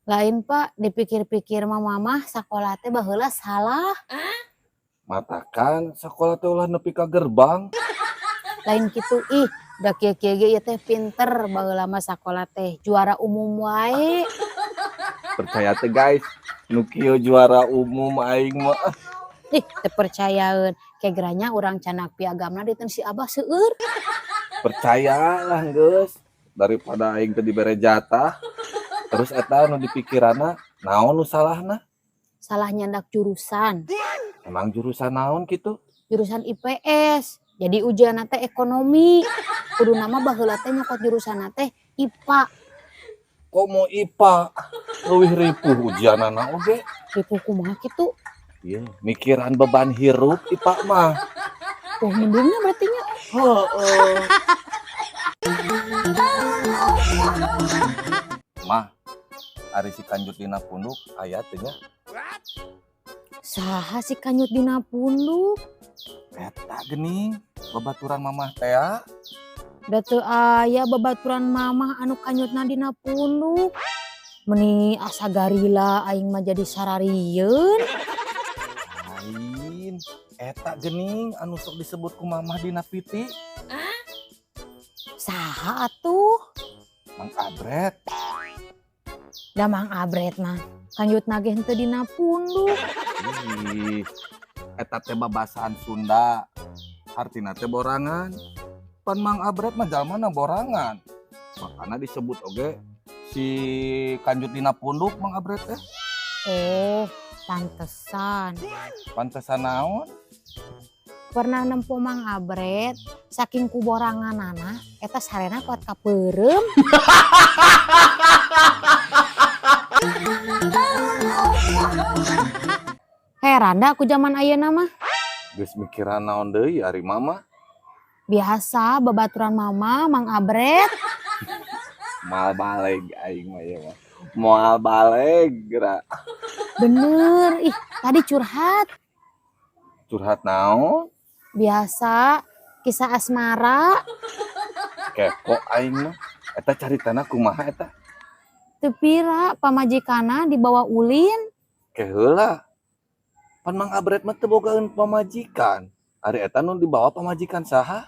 Lain Pak, dipikir-pikir mah mamah sakola teh baheula salah. Matakan sekolah teh ulah nepi ka gerbang. Lain kitu ih, da kieu-kieu ge ieu teh pinter baheula mah sakola teh juara umum wae. Percaya teh guys, nu kieu juara umum aing mah. Ih, teu percayaeun. Kegeranya urang canak piagamna diteun si Abah seueur. Percayalah geus, daripada aing teu dibere jatah. Terus eta nu dipikiranna naon nu salahna? Salah nyandak jurusan. Emang jurusan naon kitu? Jurusan IPS. Jadi ujianna teh ekonomi. Kuduna mah baheula teh nyokot jurusanna teh IPA. Kok mau IPA? Leuwih ripuh ujianana oge. Ripuh kumaha kitu? Iya, mikiran beban hirup IPA mah. Oh, mendungnya berarti nya. Heeh. Mah, ari si kanjut dina punduk aya teu nya? Saha si kanjut dina punduk? Eta geuning babaturan mamah tea. Da teu aya babaturan mamah anu kanjutna dina punduk. Meni asa garila aing mah jadi sararieun. Lain, eta geuning anu sok disebut ku mamah dina piti. Saha atuh? Mang Abret. Da Mang Abret mah kanjutna ge henteu dina punduk. Ih, eta teh babasaan Sunda. Artina teh borangan. Pan Mang Abret mah jalmana borangan. Makana disebut oge si kanjut dina punduk Mang Abret teh. Oh, pantesan. Pantesan naon? Pernah nempo Mang Abret saking kuboranganana eta sarena kuat kapeureum. Heran da aku zaman ayeuna mah. Geus mikiran naon deui ari mama? Biasa babaturan mama Mang Abret. Moal baleg aing mah ieu mah. Moal baleg geura. Bener, ih tadi curhat. Curhat naon? Biasa kisah asmara. Kepo aing mah. Eta caritana kumaha eta? Teu pira pamajikanna dibawa ulin. Ke heula. Pan Mang Abret mah teu bogaeun pamajikan. Ari eta nu dibawa pamajikan saha?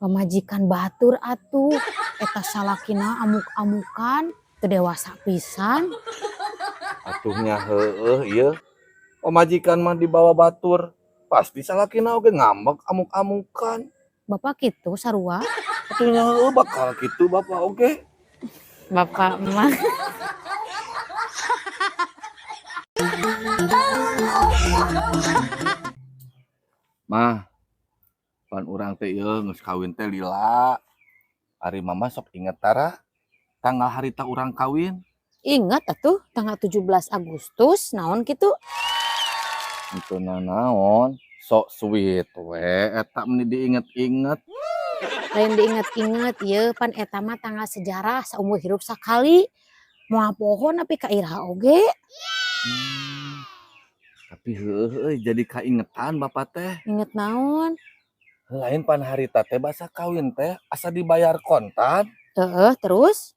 Pamajikan batur atuh. Eta salakina amuk-amukan, teu dewasa pisan. Atuh nya heueuh ieu. Pamajikan mah dibawa batur, pasti salakina oge ngambek amuk-amukan. Bapak kitu sarua? Atuh nya heueuh bakal kitu bapak oge. Bapak mah. Mah, pan urang teh ieu geus kawin teh lila. Ari mama sok inget tara tanggal harita urang kawin. Ingat atuh tanggal 17 Agustus naon kitu? Henteu nanaon, sok sweet we eta meni diinget-inget. Lain diinget-inget ieu pan eta mah tanggal sejarah saumur hirup sakali. Moal poho nepi ka iraha oge. Tapi heueuh euy jadi kaingetan bapak teh. Inget naon? Lain pan harita teh basa kawin teh asa dibayar kontan. Heeh, terus?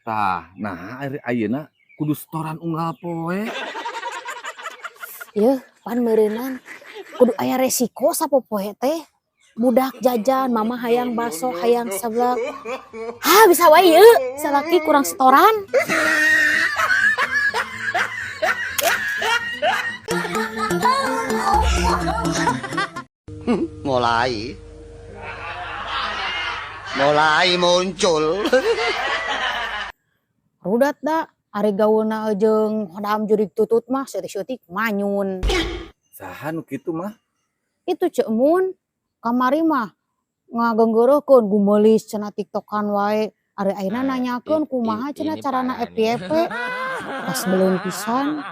Tah, nah ari ayeuna kudu setoran unggal poe. Yeuh, pan meureunan kudu aya resiko sapopoe teh. Budak jajan, mama hayang baso, hayang seblak. Hah, bisa wae ieu, salaki kurang setoran. Mulai muncul. Rudat da, ari gaulna jeung hodam jurig tutut mah seutik-seutik manyun. Saha nu kitu mah? Itu Ceu Mun, kamari mah ngagenggeureukkeun gumeulis cenah tiktokan wae. Ari ayeuna nanyakeun kumaha cenah ini carana parah nih. FYP. Pas beleun pisan.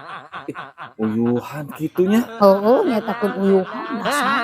Uyuhan kitu nya. Heueuh, nyatakeun uyuhan dasar.